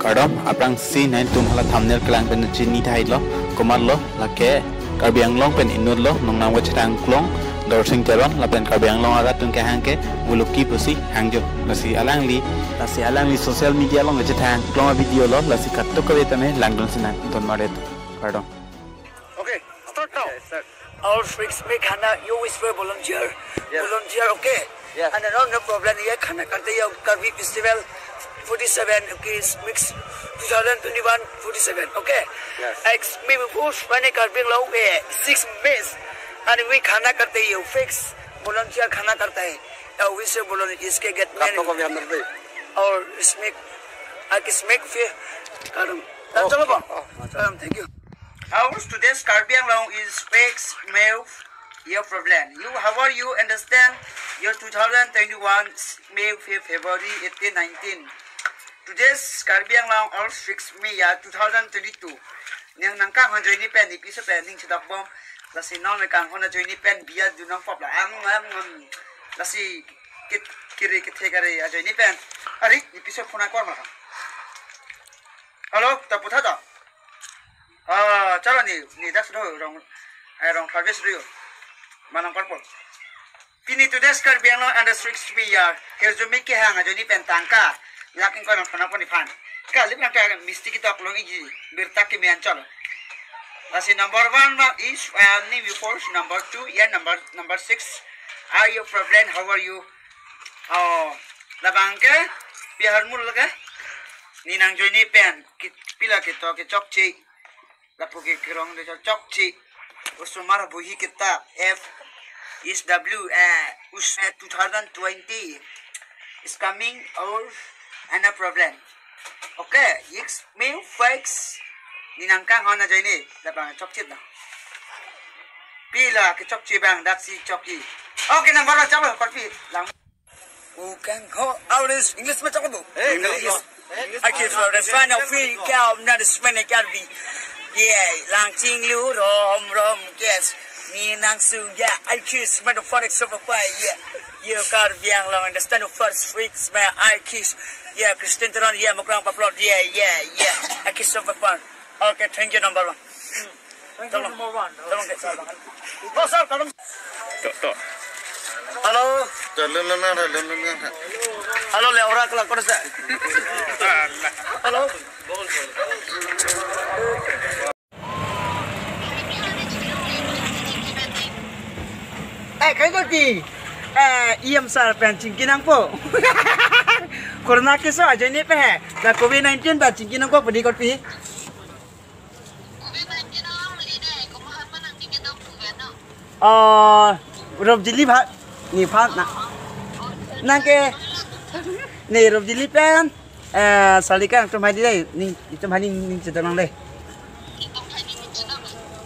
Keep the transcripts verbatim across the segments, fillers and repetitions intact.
Kardom, aphrangsi nanglitum hala thumbnail kelang pen chini thailo, komatlo, lake Karbi Anglong pen inutlo, nongnam kachethan klong, Dorsing Teron, lapen Karbi Anglong arat atum kehang ke Buluki pusi hangjo. Lasi alangli, lasi alangli social media along kachethan klong a-video lo, lasi katuk kave tame langdun sinang, don maret. Kardom. Okay, start now. Okay, start. Our Freaks Meet Khana, you wish for volunteer. Yes. Volunteer, okay? Yes. And no, no problem. Ye khana karte ye Karbi Festival forty-seven, okay, Freaks Meet two thousand twenty-one forty-seven, okay? Yes. Ex me push mane Karbi Anglong eh, six May. And we khana karte ye Freaks volunteer khana karte hai. Uh, we say volunteer iske get married. Kato ko biar nanti. Or Freaks Meet, I can make fear. Kardom. Oh, chalo po? Oh, oh, chalo. Kardom, thank you. Our today's Karbi Anglong is Freaks Meet your problem. You, how are you? Understand your two thousand twenty-one May, Fe-, February eighteen, nineteen. Today's Karbi Anglong all Freaks Meet ya two thousand twenty-two. Ning nangkanghon ajoine pen, ne piso pen ning chedok bom. Lasi non nangkanghon ajoine pen biya dunang pop la. Am, am, am. Lasi kit, kiri kithe kare ajoine pen. Ari, ne piso phone akor ma. Hello, ta putha ta. Ah, chalo ni, ni dak sudo rong, eh, rong service do. Manang parpol. Pini today's Karbi Anglong under Freaks Meet ya, hirjume kehang ajoine pen tangka lak ingkoi nang thana pon iphan. Kalip nang ta misti kitok long iji, birta kimi anchol. Lasi number one ma is, uh, ni view force, number two, ya number, number six. Are you problem? How are you? Oh, labang ke, pi ahormu lake? Ne nang ajoine pen, kit, pila kito kechokche. Lapu ke kerong de chokche. Osomar buhi kita F is W, eh, us, eh, two thousand twenty is coming or any problem. Okay, Freaks Meet Freaks. Ne nangkanghon ajoine, labang chokche na. Pila kechokche bang daksi chokche. Okay, number one chalo, parpi. Lang. Ukang ho, aulis, English ma chokche bo. Eh, English. English. Aki for the fun of free cow, not a smelly Karbi. Yeah, lang chinglu, rom, rom, yes. Ne nang sung, yeah, I kiss, man, the forex of a pie, yeah. You Karbi Anglong, understand the first Freaks, man, I kiss. Yeah, Christian Teron, yeah, Mukrang Paplot, yeah, yeah, yeah. I kiss of a pie. Okay, thank you, number one. Thank you, number one. Tolong, tolong, tolong. Oh, sir, tolong. To, to. Hello. To, lun, lun, lun, lun, lun, lun. Hello, le, ora kelak kau sa. Hello. Eh, kayo ti. Eh, E M sir pen chingki nangpo. Corona keso ajoine pen he. La covid nineteen ba chingki nangpo pudi korpi. Oh, Robjili ba, nephan na. Nang ke, ne Robjili pen, eh, Salika nangtum hai di dei, ning, itum hai ning, ning chedon nang dei.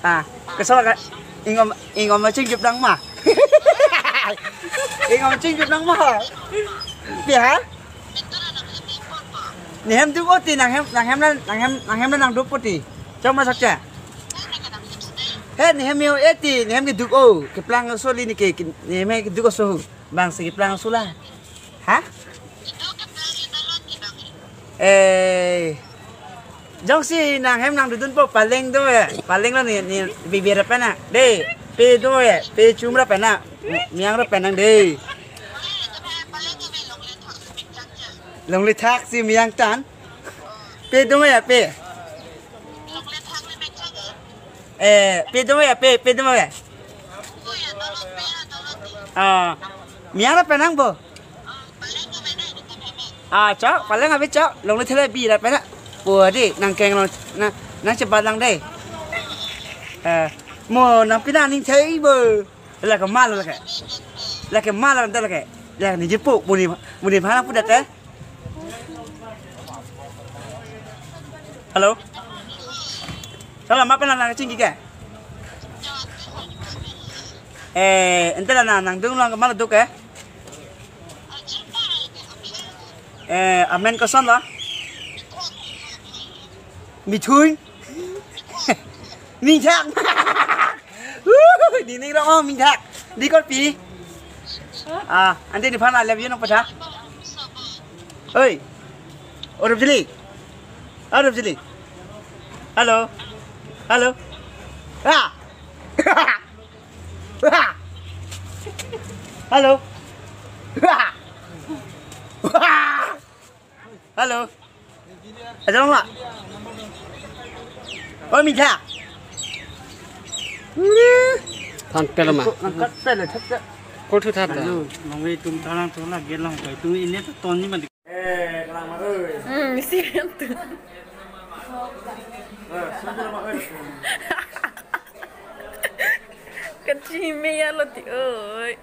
Ah, keso ka, ingom, ingom chingjup nang ma. Ingom chingjup nang ma. Pi ha? Nehem duk-o ti nanghem, nanghem na, nanghem, nanghem na nangduk-o ti. Chok ma sakcha. He, nehem yo e ti, nehem keduk-o. Keplang soli ne ke, ke, nehem keduk-o so. Bang si keplang sula. Ha? Eh. Jongsi nanghem nangdodunpo paleng do ya. Paleng lo ne, ne bibir apa na? Dei, pe do ya, pe chum ra pen na. Miyang ra pen nang dei. Longle thak si miyang tan. Pe dong ya pe. Eh, pe dong ya pe, pe dong ya. Ah, miyang ra pen nang bo. Ah, chok, paleng abi chok, longle thele bi ra pen na. Po dei, nangkeng long, nang, nang chebat lang dei. Eh, mo nang pina ning thei bo. Lake mal lake. Lake mal lake lake. Ya ni jipu muni muni bhana pudat eh. Hello. Salam apa nang chingki ke? Eh, ente la nang nangdung lang mal duk eh. Eh, amen koson la? Mithui. Minthak. Dei ning rong minthak. Dei korpi. Ah, ante nephan I love you nangpatha. Oi. Orup jili. Arap sili. Hello. Hello. Ah. Ah. Hello. Ah. Ah. Hello. Ajang ma. Oh, mija. Than pelo ma. Nangkat pelo, thak. Ko thu thap da. Ayo, nong wei tum tharang thong la gelong kai tum ini to ton ni ma. Eh, kenang ma oi. Hmm, isi kan tu. Eh, sudah ma oi. Kachime ya lo ti oi.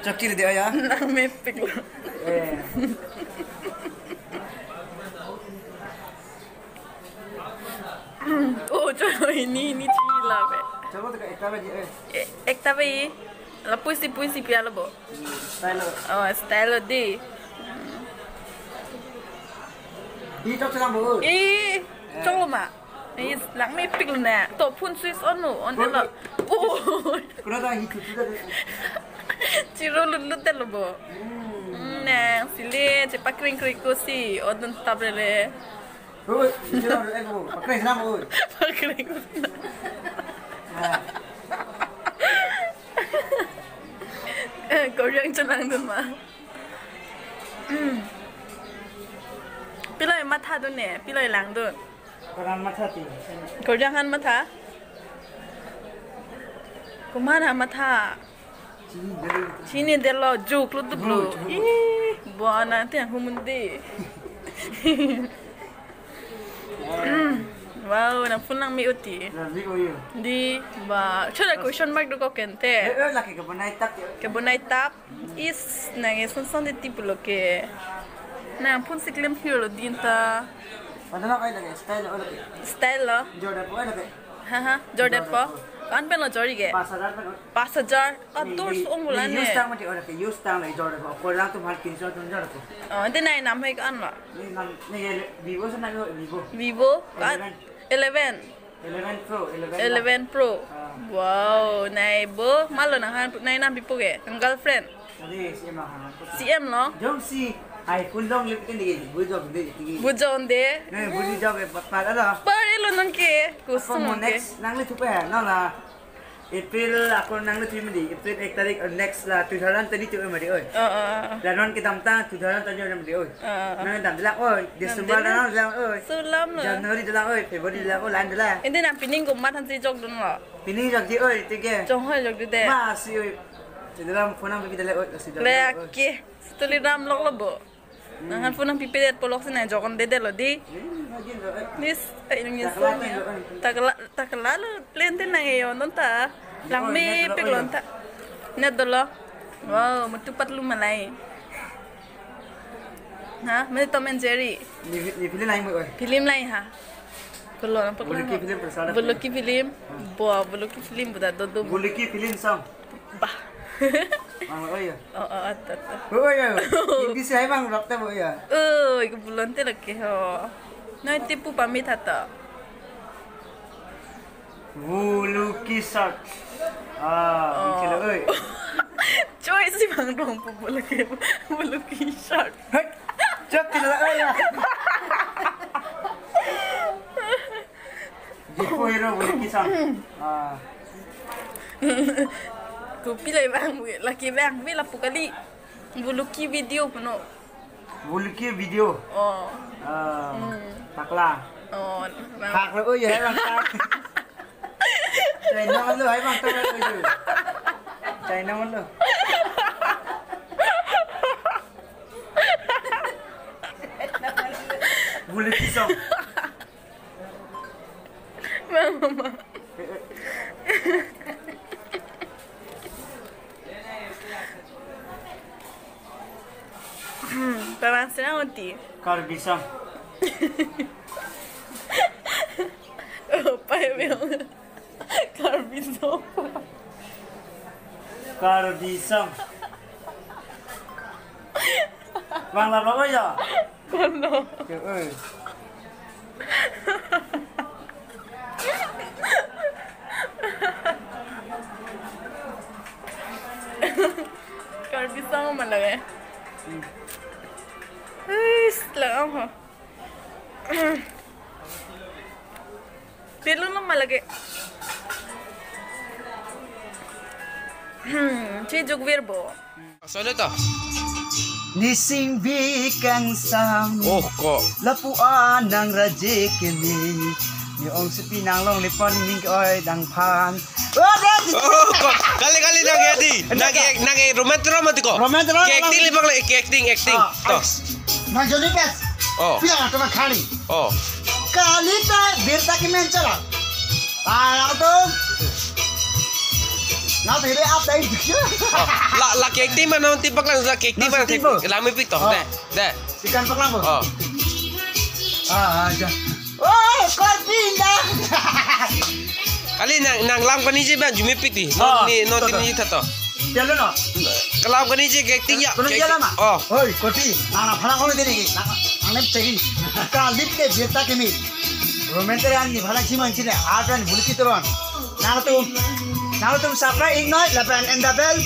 Chokir de aya. Nang mepik lo. Eh. Oh, chalo ini, ini chila be. Chalo to ka ekta baji, eh. Eh, ekta be. La puisi, puisi pia lo bo. Style lo. Oh, style lo di. Di chok chalo bo. Eh, chok ma. Is lang mepik lo na. To phone switch on lo, on lo. Oh. Kuna ta hi tu tu da. Chiro lut lut lo bo. Hmm. Hmm, nang sili chepakreng kreng ko si, odun tap le le. Oi, chiro lo, eh, bo. Pakreng na bo. Pakreng. Ah. Eh, Korean chelang dun ma. Hmm. Pilo matha dun ne, pilo lang dun. Koran matha ti. Korean han matha. Komat ha matha. Chini delo. Chini delo, juk lo duk lo. Juk, juk. Ih, buana te humun de. Wow, nang phone lang me oti. Nang me oti. Di ba. Chora question mark do ko kente. Eh, eh, laki ke bonai tap. Ke bonai tap. Is nang e son son de tipo lo ke. Nang phone si klem phir lo din ta. Pada na kai lagi style lo lagi. Style lo. Jordan po lagi. Ha ha, Jordan po. Jordan po. Kan pen lo jori ke? Pas hajar pen. Pas hajar. Ah, ni, dur ni, so ong ni bulan use ne. Tang mati ora ke use tang lagi Jordan po. Ko lang tum hal kinso tum Jordan po. Oh, ante nai nam hai kan lo. Ni nam ni Vivo sa na Vivo. Vivo. Kan eleven. Eleven. Eleven Pro, eleven. Eleven Pro. Ah. Wow, nai bo, malo nang han, nai nam pipo ke, nang girlfriend. Ade, C M nang han. C M lo? Jongsi iPhone dong lip ke ni, bu jong de, tinggi. Bu jong de. Ne, bu jong de, pa, pa, ada. Par elo nang ke, kusum nang ke. Next, nang le thupe, nang la. April ako nang le thupe mati, April ek tarik, uh, next la two thousand twenty-two mati, oi. Oh, oh, oh. La non kedam ta two thousand twenty-two mati, oi. Ah, ah, ah. Nang dam dela, oi. December dam dela. Dam dela, oi. Sulam lo. January dela, oi. February dela, oi. Lan dela. Ante nang pining komat han si jok dun lo. Pining jok di, oi, tike. Jong hoi jok di de. Ma si, oi. Ante dela phone nang pipi dela, oi, si jok dela, oi. Le ke. Stuli ram lok lo bo. Hmm. Nang han phone nang pipi det polok si nang jok on de de lo di. Hmm, lagi lo, oi. Nis, eh, nang nyesel. Takla, oi. Takla, takla lo. Lente nang e yon ta. Lang mepik lo ta. Net dolo. Wow, metu patlu malai. Ha, mene Tom and Jerry. Ni, ni film lain mo, oi. Film lain ha. Kalau nampak. Buluki film persada. Buluki film. Bo, Buluki film buda dodo. Buluki film song. Bah. Mang, oi ya. Oh, oh, at, at, at. Oi ya. Hindi siya mang rap ta bo ya. Oi, kebulan te lagi ho. Nai tipu pamit hata. Buluki short. Ah, oh. Chelo, oi. Choi si bang dong pu Buluki, Buluki short. Hei, chok chelo, oi ya. Dipo hero Buluki short. Ah. Kopi lai bang, laki bang, bila pu kali. Buluki video puno. Buluki video. Oh. Ah, hmm. Takla. Oh, bang. Takla, oh, ya, bang, tak. China man lo, hai, bang, takla, oh, ya. China man lo. Buluki song. Bang, bang, bang. Hmm, parang senang uti. Karbi song. Oh, pai bilang. Karbi song. Karbi song. Bang lap lap ya. Kono. Ke, oi. Karbi song ma lage. Hmm. Eish, lang ho. Pilo lo ma lake. Hmm, si jukvir bo. Solo to. Nising bi kangsam. Oh, ko. Lapu anang raje kemi. Ni ongsopi nanglongle pon ning oi dangphan. Oh, deh. Oh, ko. Kali, kali nang ya di. Nang, nang romantic romantic ko. Romantic romantic. Acting li bang le, acting, acting. Ah, to. Nang Johnny Cash. Oh. Pia to khani. Oh. Kali ta birta kemen chala. Ah, na to. Na to hire ap dai. Oh, la, la acting mana nanti paklang, la acting mana nanti. Langmepik to. Oh. Deh, deh. Ikan paklang bo. Oh. Ah, aja. Oh, kor pindah. Kali nang, nang lam kani je bang jumepik di. Non, oh, ni, non to, to. Tini tha to. Dia lo no. Kalam kani je acting ya. Kono dia lama. Oh. Oi, koti. Nang na phalang kono dini ki. Nang, nang nem cegi. Kalip ke birta kemi. Romantic an ni phalang chiman chine. Akan buliki toron. Nangtum, nangtum subscribe iknoi lapen N double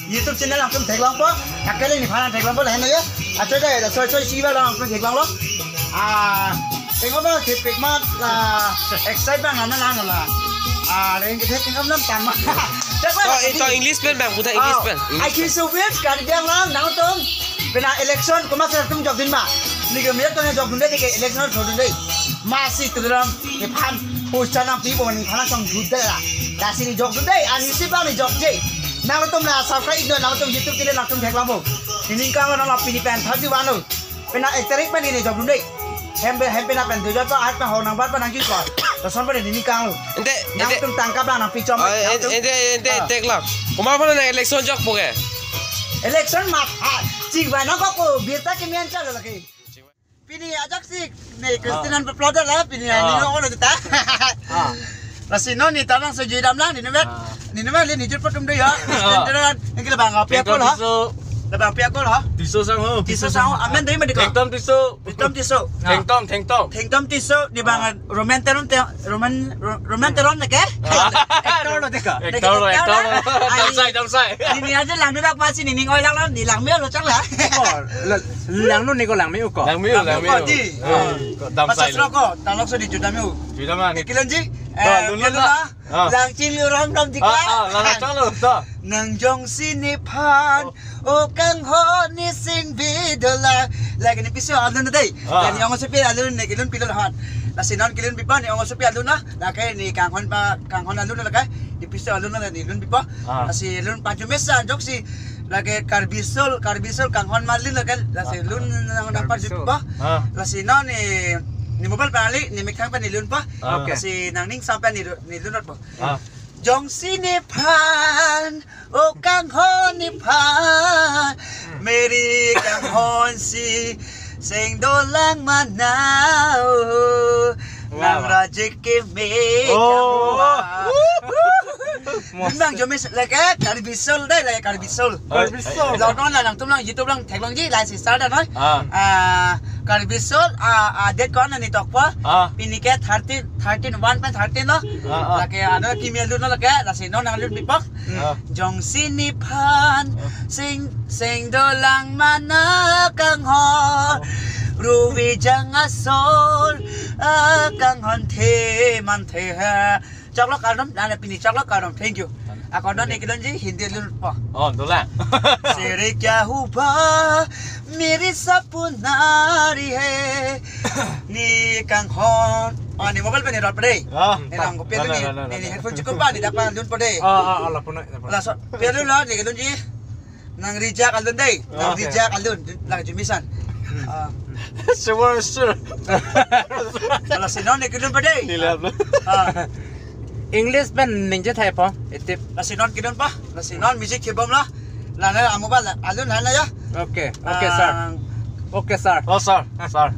YouTube channel nangtum theklongpo. Akele ni phalang theklongpo lahen ya. Acho dai da soi soi si ba nangtum theklonglo. Ah, tengok ba thepik mat la excite bang nana nana la. Ah, lain kita tengok nam tama. To, eh, to English pen bang, puta English pen. Oh, I kiss you with Karbi Anglong nangtum. Pena election kuma sir tum jokdun ma. Nike mir to jokdunde nike election jokdunde. Masi tulang iphan pucha nangpipo ni khana song judde la. Lasi ni jokdunde, ani si bang ni jokje. Nangtum la subscribe do, nangtum YouTube channel nangtum theklongpo. Nining kang nang la pini pen thak di wano. Pena ek tarik pen ni jokdunde. Hembe hembe na pen dujot pa at pa ho nang bat pa nang jut pa. Lason pa ni nining kang lo. Ente, ente. Nangtum tangkap lang nangpichom. Oh, ente, nangtum. Ente, ente, ah. Theklong. Kuma pa na election jokpo ke? Election mat, ah, chingvai nangkok ko, birta kemian chalo lagi. Pini ajak si, ne, ah, Christian an upload la, pini, ah, ni no ono ta. Ah. Lasi non ni tanang so jidam lang, ni numet. Ah. Ni numet le ni jut patum do ya. Ah. Christian an, ni kila bang api akol ha. Tengtong tiso. Kila bang api akol ha. Tiso sang ho. Tiso sang ho, amen dei ma di ko. Tengtong tiso. Tengtong tiso. Ah. Tengtong, tengtong. Tengtong tiso, ni bang, ah, Roman Teron te, Roman, Ro-, Roman Teron ne ke? Ah. Actor lo deka. Actor lo, actor lo. Ai, damsai, damsai. Ni ni aja langdun dak pasi ni ning oi lang lang, ni langme lo chang la. Oh, la, langdun ni ko langme ko. Langme, langme. Langme ko, di. Ah, ko damsai. Pasal lo. Sro ko, talok so di juda me. Juda ma ni. Kilon ji? To, eh, lun lun kilon la. Ah. Lang ching lu ram ram di ka. Ah, ah, la, la, chalo, to. Nang jongsi nephan, oh. O kanghon nising bi dolang. Lake ni piso alun dei. Ah. Lake ni ongsopi alun ne kilun pilun hon. Lasi non kilun pipo ni ongsopi alun na. Lake ni kanghon pa, kanghon alun lake. Ni piso alun na ni lun pipo. Ah. Lasi lun pajumesa joksi. Lake Karbi Soul, Karbi Soul kanghon malin lake. Lasi, ah, lun nang, nang Karbi Soul. Pajut pipo. Ah. Lasi non ni, ni mobile pali, ni mekhang pa ni lun po. Ah. Okay. Lasi nangning sampai ni, ni lun po. Ah. Jongsi nephan, o kanghon nephan, hmm, meri kanghon si seng dolang mana o. Wah, nang wah. Rajik keme. Oh. Kangwa. Mas- Bang jomis lake Karbi Soul dei, lake Karbi Soul. Karbi Soul. Lo non la nangtum lang YouTube lang theklong ji, like, share da noi. Ah. Ah, Karbi Soul, ah, ah, date ko-an ni tokpo. Ah. Pini ke thirteen, thirteen, one point thirteen lo. Ah, ah. Lake ano kimi alun lo lake, lasi non nang lun pipo. Ah. Jongsi nephan, ah, sing, sing dolang mana kanghon. Oh. Ruvi jang asol, ah, kanghon the man the ha. Choklo kardom, nana pini choklo kardom, thank you. Ako non ni kilon ji, Hindi lun po. Oh, dolang. Sere kya hua, mere sapna ri hai. Ni kanghon. Oh, ni mobile pa ni rot pa dei. Ah. Ni lang ko pia ni, no, no, no, ni, ni headphone chukup pa, ni dapat lun pa dei. Ah, ah, ah, la puna, la puna. Laso, pia lun la, ni kilun ji. Nang rijak alun dei. Nang, okay, rijak alun. Lake jumisan. Ah. Sure, sure. Lasi non ni kilun pa dei. Nilap lo. Ah. English pen ningje thai po. Itip. Lasi non kilun po. Lasi non music kibom lo. Lana amu ba la, alun lana ya. Okay. Okay, sir. Ah. Okay, sir. Oh, sir. Sir.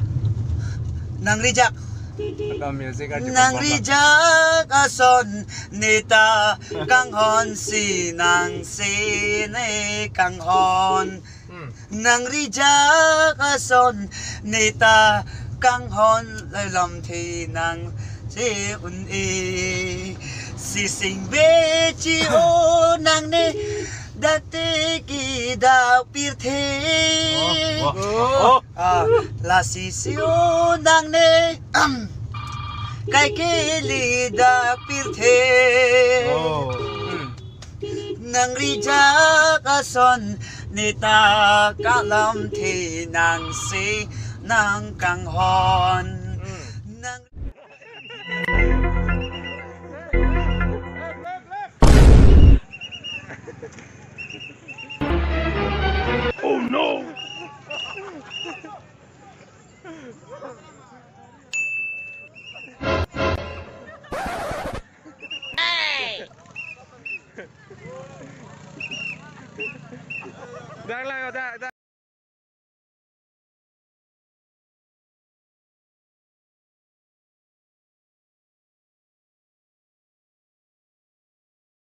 Nang rijak. Aka music artist nang pon pon. Rijak ason neta kanghon si nang si ne kanghon. Hmm. Nang rijak ason neta kanghon lam the nang si un-e si sing be chi o nang ne dak te ki dak pirthe. Oh, oh, oh. Ah, lasi si o nang ne Kaikili dak pirthe. Oh. Hmm. Nang rijak ason neta kalamthe nangsi nang kanghon. Hmm. Nang Oh no! Dak lang, dak, dak.